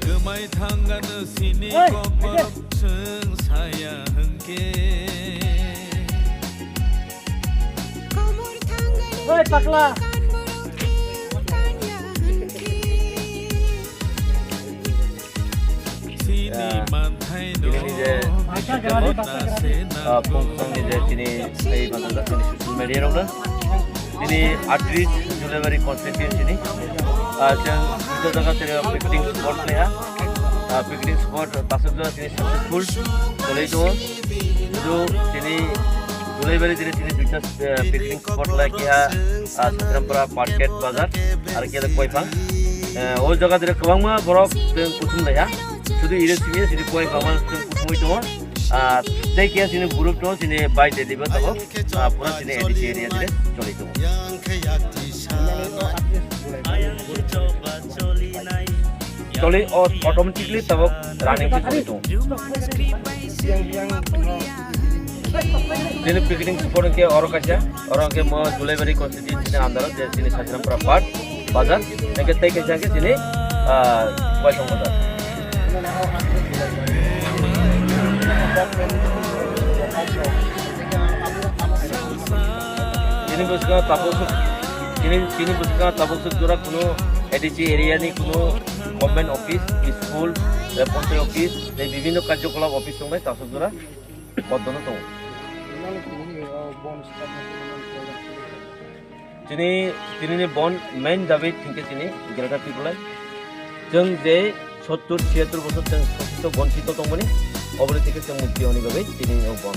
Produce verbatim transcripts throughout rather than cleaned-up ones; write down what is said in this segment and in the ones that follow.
Kwmai thangano sini kokborok chwng saya hwnkhe. Oi, pakla. Sini je, ah, pungsongni je chini, ei, manjak chini social media rok no. Chini atris Julaibari constituency ni, ah, chwng duita jaga tini picnic spot leha. Ah, picnic spot tasuk jaga chini successful cholai tongo. Ju chini Julaibari tini chini duita, eh, picnic spot lai keha, ah, Sakrampara market bazar, ar khe Koiphang. Eh, o jaga dire kwbangma borok chwng kuthum laiha. Sudu ire simi chini Koiphang chwng kuthumui tongo. Ah, tei khe chini group tongo, chini bai dadi bo tongo. Ah, pura chini A D C area dire choli tongo. Choli o automatically tabok running khe choli tongo. Chini picnic spot khe oro kaisa, oro khe mo Julaibari constituency ni under o je chini Sakrampara part. Bazar, hingke tei kaisa hingke chini, ah, Koiphang bazar. Chini bwskango tabuk suk, chini, chini bwskango tabuk suk jora kunu A D C area ni kunu government office, school, eh, panchayat office, tei bibhinno karjokolap office tongbai tabuk jora boddono tongo. Chini, chini ni bon main dabi thingke chini Greater Tipraland. Chwng je sottur, chiyattur bosor chwng sosito bonchito tongmani, oboni thingke chwng mukti oni bagwi chini o bon.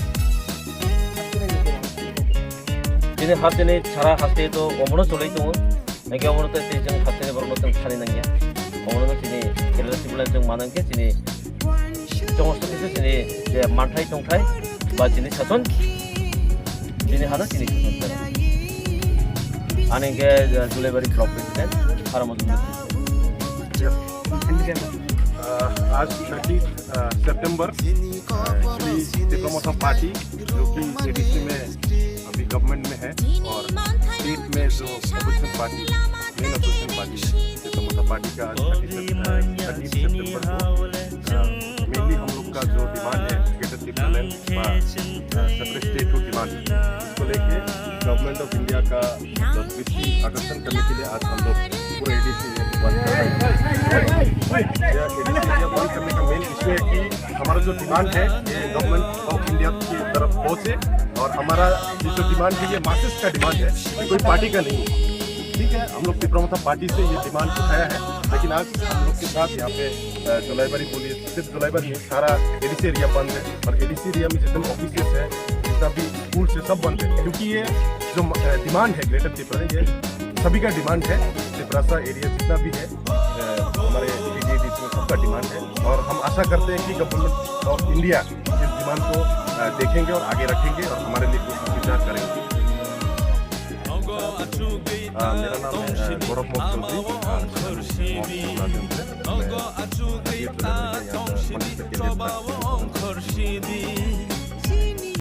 Chini hasteni sara haste to omono cholai tongo. Hingke omono to tei chwng hasteni borokno chwng sani nangya. Omono chini Greater Tipraland chwng manang khe chini Chongsto kisa chini je manthai tongthai ba chini sason, chini hano chini sason sero. Ani ke, eh, Julaibari Block President, Haramodun. Yes. Uh, आज thirty, uh, सितंबर, uh, श्री तिप्रा मोर्चा पार्टी, जो कि एडीसी में अभी गवर्नमेंट में है और स्टेट में जो opposition party, main opposition party है, ये तो मतलब पार्टी का थर्टी सेप-, अ, थर्टी सितंबर को, अ, मेनली हम लोग का जो डिमांड है, ग्रेटर टिप्रालैंड का, अ, सेपरेट स्टेट को डिमांड, इसको लेके गवर्नमेंट ऑफ इंडिया का मतलब दृष्टि आकर्षण करने के लिए आज हम लोग पूरा एडीसी एरिया को बंद कर रहे हैं। यह एडीसी एरिया बंद करने का मेन इशू है कि हमारा जो डिमांड है, ये गवर्नमेंट ऑफ इंडिया की तरफ पहुंचे और हमारा ये जो डिमांड है, ये मासेस का डिमांड है, ये कोई पार्टी का नहीं है। ठीक है, हम लोग तिप्रा मोर्चा पार्टी से ये डिमांड उठाया है, लेकिन आज हम लोग के साथ यहाँ पे, अ, जोलाईबारी पुलिस, सिर्फ जोलाईबारी नहीं, सारा एडीसी एरिया बंद है और एडीसी एरिया में जितने ऑफिसेस हैं, जितना भी स्कूल है, सब बंद है, क्योंकि ये जो म-, अ, डिमांड है ग्रेटर तिप्रा, ये सभी का डिमांड है। तिप्रासा एरिया जितना भी है, अ, हमारे टीडीएडीसी में सबका डिमांड है और हम आशा करते हैं कि गवर्नमेंट ऑफ इंडिया इस डिमांड को, अ, देखेंगे और आगे रखेंगे और हमारे लिए कुछ विचार करेंगे। अ, मेरा नाम है, अ, गौरव मोहन चौधरी, अ, मोहन चौधरी।